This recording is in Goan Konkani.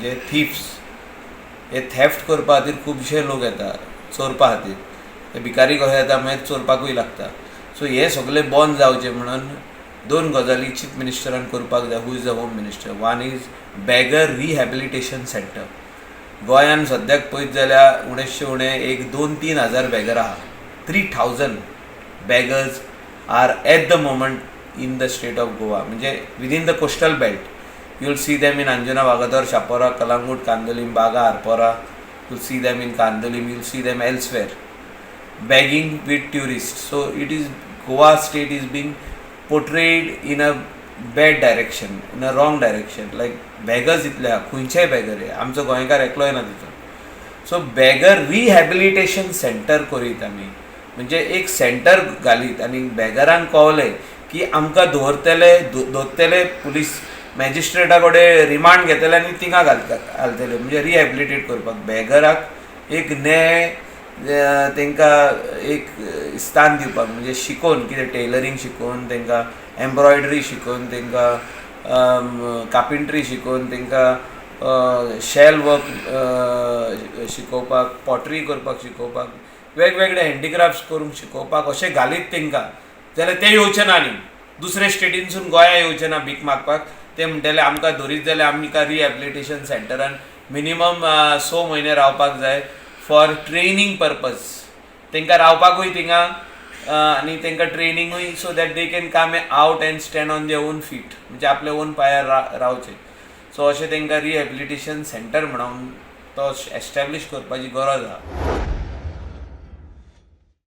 जे थिफ्स हे थेफ्ट करपा खातीर खुबशे लोक येता चोरपा खातीर. ते भिकारी कशे येता, मागीर चोरपाकूय लागता. सो हे सगळे बंद जावचे म्हणून दोन गजाली चीफ मिनिस्टरान करपाक जाय, who is the home minister. One is beggar rehabilitation centre. गोंयान सद्याक पळयत जाल्यार उणेचशे उणें एक 2-3 हजार बेगर आहा. 3000 beggars are at the moment in the state of Goa, म्हणजे within the coastal belt. You will see them in Anjuna, Vagator, Chapora, Calangute, Candolim, Baga, Arpora. You will see them in Candolim, you will see them elsewhere begging with tourists. So it is Goa state is being portrayed in a bad direction, in a wrong direction. Like beggars इतले आहा, खंयचेय बेगर हे आमचो गोंयकार एकलोय ना तितून. सो बेगर रिहॅबिलिटेशन सेंटर करीत आमी, म्हणजे एक सेंटर घालीत आनी बेगरांक कळलें की आमकां दवरतले, दवरतले, पुलीस मॅजिस्ट्रेटा कडेन रिमांड घेतले आनी थिंगा घालतले, म्हणजे रिहॅबिलिटेट करपाक बेगराक एक न्याय, तांकां एक स्थान दिवपाक, म्हणजे शिकोवन कितें टेलरींग शिकोवन, तांकां एम्ब्रॉयडरी शिकोवन, तांकां कार्पेंट्री शिकोवन, तांकां शेल वर्क शिकोवपाक, पॉटरी करपाक शिकोवपाक, वेगवेगळे हँडीक्राफ्ट्स करूंक शिकोवपाक अशें घालीत तांकां जाल्यार ते येवचे ना आनी दुसरे स्टेटीनसून गोंया येवचे ना भीक मागपाक. ते म्हणटले आमकां धरीत जाल्यार आमकां रिहॅबिलिटेशन सेंटरान मिनिमम 6 म्हयने रावपाक जाय फॉर ट्रेनींग पर्पज. तांकां रावपाकूय थिंगा आनी तांकां ट्रेनिंगूय, so that they can come out and stand on their own feet, म्हणजे आपल्या ओन पांयार रावचे. सो अशें तांकां रिहॅबिलिटेशन सेंटर म्हणून तो एस्टॅब्लीश करपाची गरज आहा.